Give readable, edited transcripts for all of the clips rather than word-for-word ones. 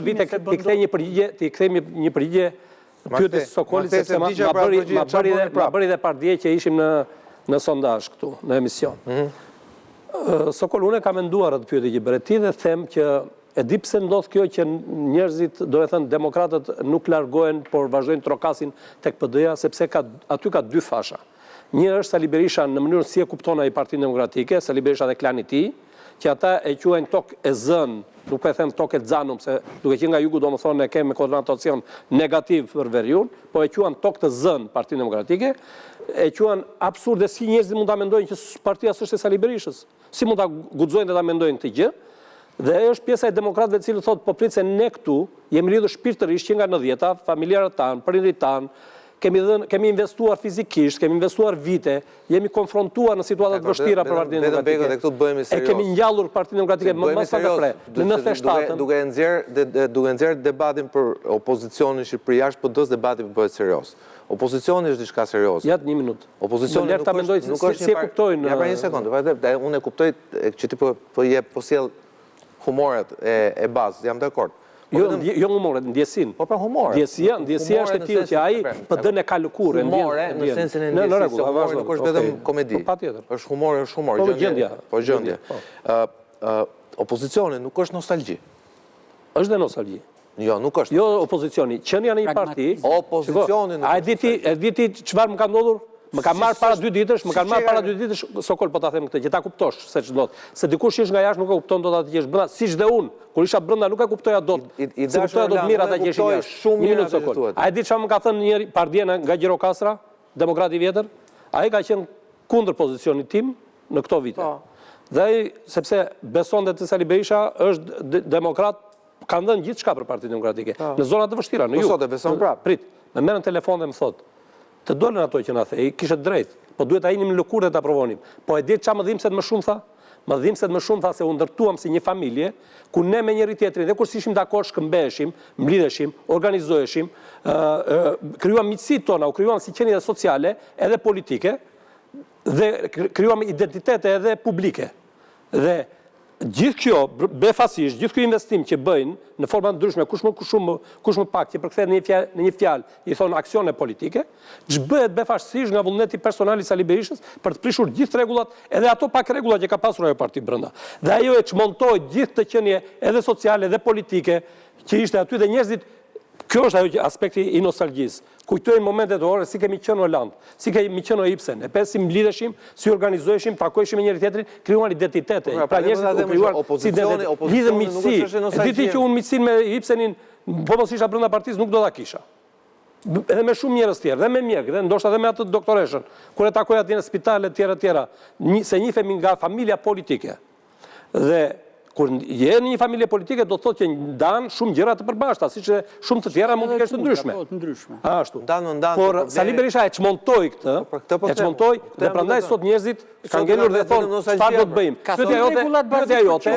vi tek t'i kthej një përgjigje, t'i kthej një përgjigje pyetjes së Sokolit sepse ma bëri ma bëri dhe ma bëri dhe pardje që ishim në në sondazh këtu, në emision. Mhm. Sokol, unë e kam menduar atë pyetje që bëre ti dhe them që e di pse ndodh kjo që njerëzit, domethënë demokratët nuk largohen, por vazhdojnë trokasin tek PD-ja, sepse ka aty ka dy fasha. Një është Sali Berisha në mënyrën si e kupton ai Partinë Demokratike, Sali Berisha dhe klani i tij, që ata e quajnë tokë e zënë, nuk po e them tokë e zanum, se duke qenë nga jugu domethënë e ke me konotacion negativ për veriun, po e quan tokë të zënë Partinë Demokratike, e quan absurde si njerëzit mund ta mendojnë që partia s'është e Sali Berishës. Si mund ta guxojnë dhe ta mendojnë këtë gjë? Dhe ajo është pjesa e demokratëve të cilët thotë po prit se ne këtu jemi lidhur shpirtërisht që nga nëntëdhjeta, familjarët tanë, prindërit tanë, kemi dhënë, kemi investuar fizikisht, kemi investuar vite, jemi konfrontuar në situata të vështira për Partinë Demokratike. E kemi ngjallur Partinë Demokratike më mos ta ndërpre. Në 97-ën. Duke e nxjerr duke nxjerr debatin për opozicionin në Shqipëri jashtë PD-së debati bëhet serioz. Opozicioni është diçka serioze. Ja një minutë. Opozicioni nuk është nuk është si e kuptojnë. Ja pra një sekondë, vërtet, unë e kuptoj që ti po po jep po sjell humoret e e bazës, jam dakord. Po jo, vetëm... jo humoret, ndjesinë. Po pra humoret. Ndjesia, ndjesia është e tillë që ai PD-në e ka lëkurë, ndjen. Humore në sensin e ndjesisë, në rregull, humori nuk është vetëm komedi. Po patjetër. Është humor, është humor, po, gjendja. Po gjendje. Po. Ë ë opozicioni nuk është nostalgji. Është dhe nostalgji. Jo, nuk është. Jo opozicioni, qenia në një parti. Opozicioni nuk është. A e di ti, e di ti çfarë më ka ndodhur? Më ka marrë para dy ditësh, më kanë marrë para dy ditësh, Sokol po ta them këtë, që ta kuptosh se ç'ndodh. Se dikush që është nga jashtë nuk e kupton dot atë që është brenda, siç dhe unë, kur isha brenda nuk e kuptoja dot. S'e kuptoja dot mirë ata që ishin jashtë. Një minutë Sokol. A e di çfarë më ka thënë njëri pardje nga Gjirokastra, demokrati i vjetër? Ai ka qenë kundër pozicionit tim në këto vite. Po. Dhe ai, sepse besonte te Sali Berisha, është demokrat kanë dhënë gjithçka për Partinë Demokratike. Po. Në zona të vështira, në po jug. Po sot e beson prapë. Prit, më merr në telefon dhe më thotë, të dolën ato që na the, i kishe drejt, po duhet ta hinim në lëkurë dhe ta provonim. Po e di ça më dhimbset më shumë tha? Më dhimbset më shumë tha se u ndërtuam si një familje, ku ne me njëri tjetrin dhe kur s'ishim dakord shkëmbeheshim, mblidheshim, organizoheshim, krijuam miqësitë tona, u krijuam si qenie sociale edhe politike dhe krijuam identitete edhe publike. Dhe gjithë kjo, befasisht, gjithë ky investim që bëjnë në forma të ndryshme, kush më shumë, kush më pak, që përkthehet në një fjalë, në një fjalë, i thonë aksione politike, ç'bëhet befasisht nga vullneti personal i Sali Berishës për të prishur gjithë rregullat, edhe ato pak rregulla që ka pasur ajo parti brenda. Dhe ajo e çmontoi gjithë këtë qenie edhe sociale dhe politike që ishte aty dhe njerëzit Kjo është ajo që aspekti i nostalgjisë. Kujtojnë momentet ore si kemi qenë o Roland, si kemi qenë o Ibsen, e pe si mblidheshim, si organizoheshim, takoheshim me njëri tjetrin, krijuan identitete. Po, pra, pra njerëzit u krijuan si identitet. Lidhën miqësi. E di ti që unë miqësinë me Ibsenin, po mos isha brenda partisë nuk do ta kisha. Edhe me shumë njerëz tjerë, dhe me mjekë, dhe ndoshta edhe me atë doktoreshën, kur e takoja atje në spital e tjera e tjera, se njihemi nga familja politike. Dhe kur je në një familje politike do të thotë që ndan shumë gjëra të përbashkëta, siç edhe shumë të tjera mund të kesh të ndryshme. Po, të ndryshme. Ashtu. Ndan, ndan. Por Sali Berisha e çmontoi këtë, po, po, e çmontoi dhe prandaj sot njerëzit kanë ngelur dhe thonë çfarë do të bëjmë. Pyetja jote, pyetja jote,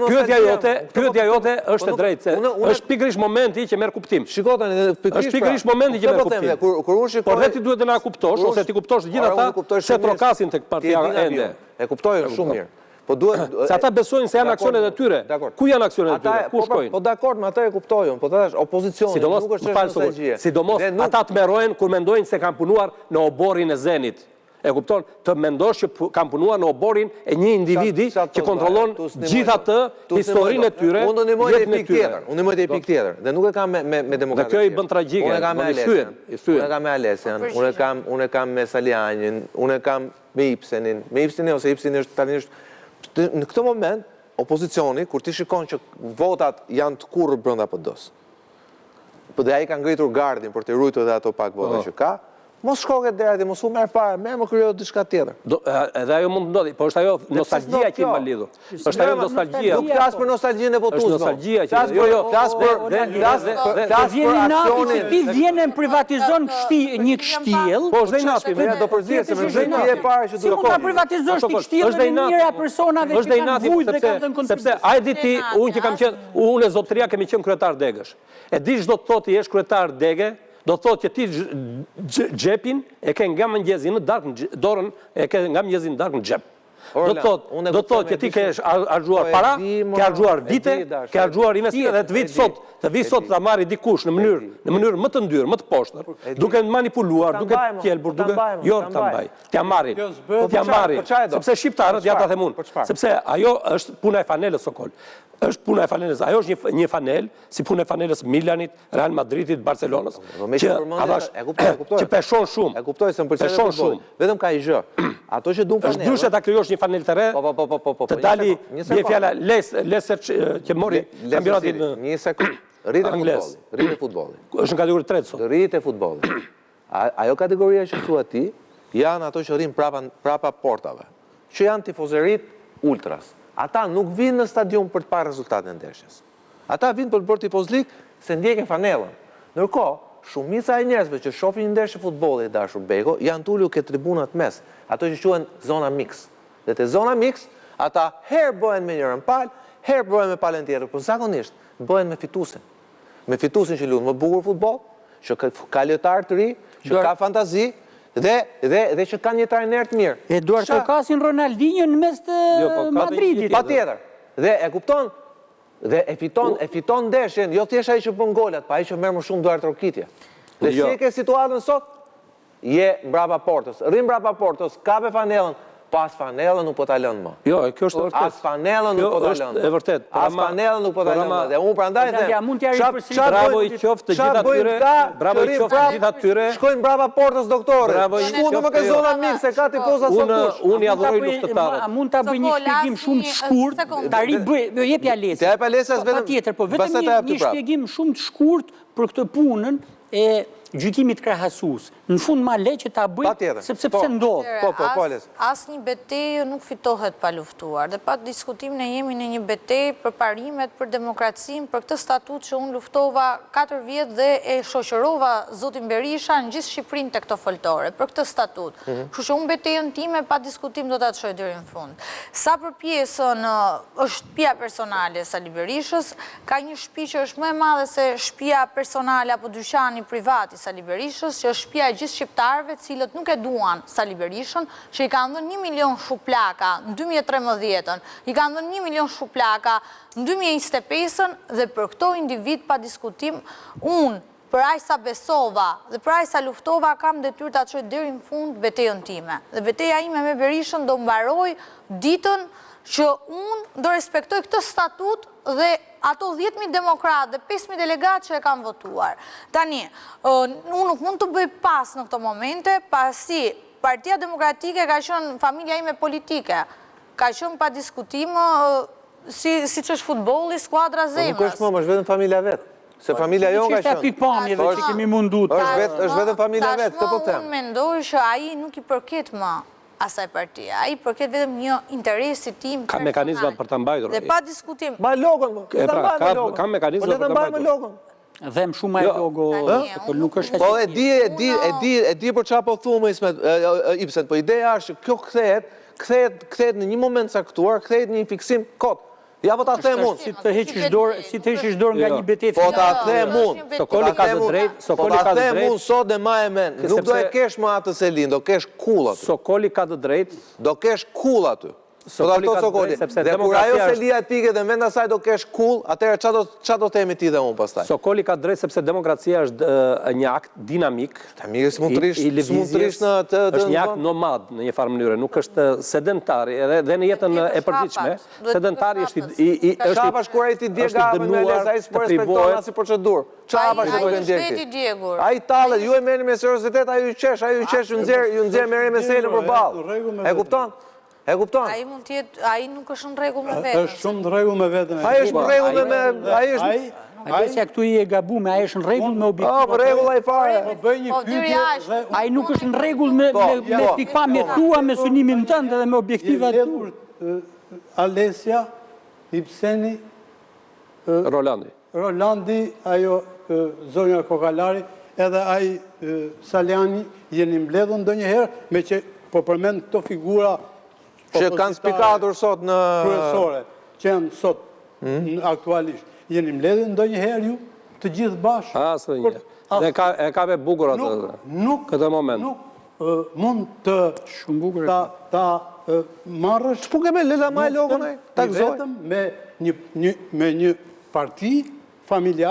pyetja jote, pyetja jote është e drejtë se është pikërisht momenti që merr kuptim. Shiko tani, pikërisht. Është pikërisht pra, momenti që merr kuptim. Kur kur unë shikoj Por dhe ti duhet të na kuptosh ose ti kuptosh të gjithë ata se trokasin tek partia ende. E kuptoj shumë mirë. Po duhet se ata besojnë se janë aksionet e tyre. Ku janë aksionet e tyre? Ku po, shkojnë? Po dakord, me atë e kuptoj unë, po të thash opozicioni sidomos, nuk është çështje nostalgjie. Sidomos ata tmerrohen kur mendojnë se kanë punuar në oborrin e Zenit. E kupton? Të mendosh që kanë punuar në oborrin e një individi që kontrollon gjithë atë historinë e tyre, Unë do ndihmoj në një pikë tjetër. Unë ndihmoj në një pikë tjetër dhe nuk e kam me me me demokratët. Dhe kjo i bën tragjike. Unë e kam me Alesian. Unë e kam me Alesian, unë e kam unë e kam me Salianjin, unë e kam me Ibsenin, me Ibsenin ose Ibseni është tani është në këtë moment opozicioni kur ti shikon që votat janë tkurrur brenda PD-së. Po dhe ai ka ngritur gardhin për të ruajtur edhe ato pak vota po. që ka. Mos shko ke dera ti, mos u merr fare, merr më krijo diçka tjetër. Do, edhe ajo mund të ndodhi, po është ajo nostalgjia që i mban lidhur. Është ajo nostalgjia. Nuk flas për nostalgjinë e votuesve. Është nostalgjia që jo jo, flas për flas për flas për aksionin. Që ti vjen e privatizon kështi një kështjellë. Po është dhe inati, më do përzihet se më zë ti e para që do të. Si mund ta privatizosh ti kështjellën e mijëra personave që kanë vujt dhe kanë dhënë kontribut. Sepse a e di ti, unë që kam qenë, unë e zotëria kemi qenë kryetar degësh. E di ç'do të thotë të jesh kryetar dege, do të thotë që ti xhepin e ke nga mëngjesi në darkë, dorën e ke nga mëngjesi në darkë në xhep. Do të thotë, do të thotë që ti ke harxhuar po, para, ke harxhuar vite, ke harxhuar investime dhe të vijë sot, të vijë sot ta marrë dikush në mënyrë, në mënyrë më të ndyrë, më të poshtër, duke manipuluar, duke qelbur, duke jo ta mbaj, t'ia marrin, t'ia marrin, sepse shqiptarët ja ta them unë, sepse ajo është puna e fanelës Sokol. Është puna e fanelës, ajo është një një fanelë, si puna e fanelës Milanit, Real Madridit, Barcelonës, po, që a thash, e kuptoj, e kuptoj. Që peshon shumë. E kuptoj se më pëlqen peshon shumë. Vetëm ka një gjë. Ato që duan fanellën. Është ndryshe ta krijosh një fanellë të re. Po po po po po po. Të dali bie fjala Les Leicester që mori kampionatin në një sekond. Rritet futbolli, rritet futbolli. Është në kategori të tretë sot. Rritet futbolli. Ajo kategoria që thua ti, janë ato që rrinë prapa prapa portave, që janë tifozeritë ultras. Ata nuk vijnë në stadium për të parë rezultatin e ndeshjes. Ata vijnë për të bërë tifozlik se ndjekin fanellën. Ndërkohë, shumica e njerëzve që shohin një ndeshje futbolli, i dashur Bejko, janë të ulur ke tribunat mes, ato që quhen zona miks. Dhe te zona miks, ata herë bëhen me njërën palë, herë bëhen me palën tjetër, por zakonisht bëhen me fituesin. Me fituesin që luan më bukur futboll, që ka lojtarë të ri, që ka fantazi dhe dhe dhe që ka një trajner të mirë. E duartrokasin Ronaldinho në mes të jo, po, Madridit. Patjetër. Dhe e kupton, Dhe e fiton, e fiton ndeshjen, jo thjesht ai që bën golat, po ai që merr më shumë duartrokitje. Dhe jo. si e ke situatën sot? Je mbrapa portës. Rri mbrapa portës, kape fanellën, po as fanellën nuk po ta lënë më. Jo, kjo është e vërtetë. As fanellën nuk po ta lënë. Është e vërtetë. Por as fanellën nuk po ta lënë më. Dhe unë prandaj them. Mund t'ia ripërsëris. Bravo i qoftë të gjithë atyre. Bravo i qoftë të gjithë atyre. Shkojnë mbrapa portës doktor. Shku në më ke zona miks se ka tifoza sot kush. Unë i adhuroj luftëtarët. A mund ta bëj një shpjegim shumë të shkurt? Ta ribëj, jo jepja Alesias. T'ia jep Alesias vetëm. Patjetër, po vetëm një shpjegim shumë të shkurt për këtë punën e gjykimit krahasues. Në fund ma le që ta bëj, sepse pse po. ndodh. Po, po, po, Ales. Asnjë betejë nuk fitohet pa luftuar. Dhe pa diskutim ne jemi në një betejë për parimet, për demokracinë, për këtë statut që unë luftova 4 vjet dhe e shoqërova zotin Berisha në gjithë Shqipërinë te këto foltore, për këtë statut. Mhm. Kështu që unë betejën time pa diskutim do ta çoj deri në fund. Sa për pjesën është shtëpia personale e Sali Berishës, Ka një shtëpi që është më e madhe se shtëpia personale apo dyqani privat i Sali Berishës, që është shtëpia e gjithë shqiptarëve të cilët nuk e duan Sali Berishën, që i kanë dhënë një milion shuplaka në 2013-ën, i kanë dhënë një milion shuplaka në 2025-ën dhe për këto individë pa diskutim unë për aq sa besova dhe për aq sa luftova kam detyrë ta çoj deri në fund betejën time. Dhe beteja ime me Berishën do mbarojë ditën që unë do respektoj këtë statut dhe ato 10.000 demokratë dhe 5.000 delegatë që e kanë votuar. Tani, unë nuk mund të bëj pas në këto momente, pasi Partia Demokratike ka qenë familja ime politike, ka qenë pa diskutim si siç është futbolli, skuadra po zemrës. Nuk është më, është vetëm familja vet. Se po, familja jonë ka qenë. Është pikëpamjeve që kemi mundu. Është vetë, është vetëm familja vet, këtë po them. Unë mendoj që ai nuk i përket më asaj partie. Ai i përket vetëm një interesi tim personal. Ka mekanizma për ta mbajtur. Dhe pa diskutim. Ma logon, më. E pra, ka ka mekanizma po për ta mbajtur. Po logon. Dhem shumë ajo logo, po nuk është aq. Po e di, e di, e di, e di për çfarë po thua më Ismet, Ibsen, po ideja është që kjo kthehet, kthehet, kthehet në një moment caktuar, kthehet në një fiksim kot. Ja po ta them unë. Si të heqësh dorë, si të heqësh dorë nga jo. një betejë. Po ta them unë. Sokoli ka të drejtë, Sokoli ka të drejtë. Po ta them unë sot e maj mend. Nuk do e kesh më atë selinë, do kesh kullë aty. Sokoli ka të drejtë. Do kesh kullë aty. Po ta thotë Sokoli. Sepse dhe kur ajo selia të ikë dhe në vend asaj do kesh kullë, atëherë ça do ça do themi ti dhe unë pastaj? Sokoli ka të drejtë sepse demokracia është një akt dinamik. Ta mirë, s'mund të rrish, s'mund të rrish në të është një akt nomad në një farë mënyre, nuk është sedentari edhe dhe në jetën e përditshme. Sedentari është i i është Çapa kur ai t'i djeg hapën me les, ai s'po respekton asnjë procedurë. Çapa që duke ndjekur ti. Ai tallet, ju e merrni me seriozitet, ai ju qesh, ai ju qesh, ju nxjerr, ju nxjerr me me selën përballë. E kupton? E kupton? Ai mund të jetë, ai nuk është në rregull me veten. Është shumë në rregull me veten. Ai është në rregull me me ai është Ai se këtu i e gabu me ai është në rregull me objektivat. Po, rregull ai fare. Po bëj një po, pyetje dhe ai nuk është në rregull me po, me me po. pikëpamjet tua, me synimin tënd dhe me objektivat tua. Alesia, Ibseni, Rolandi. Rolandi, ajo zonja Kokalari, edhe ai Salianji, jeni mbledhur ndonjëherë, meqë po përmend këto figura që kanë spikatur sot në kryesore, që janë sot hmm? aktualisht. Jeni mbledhur ndonjëherë ju të gjithë bashkë? Asnjëherë. Dhe ka e ka be bukur atë. Nuk këtë moment. Nuk mund të shumë bukur ta ta. marrësh Ç'punë ke me le ta mbajë logon ai? Ta gëzojë. Vetëm me një një me një parti familjare.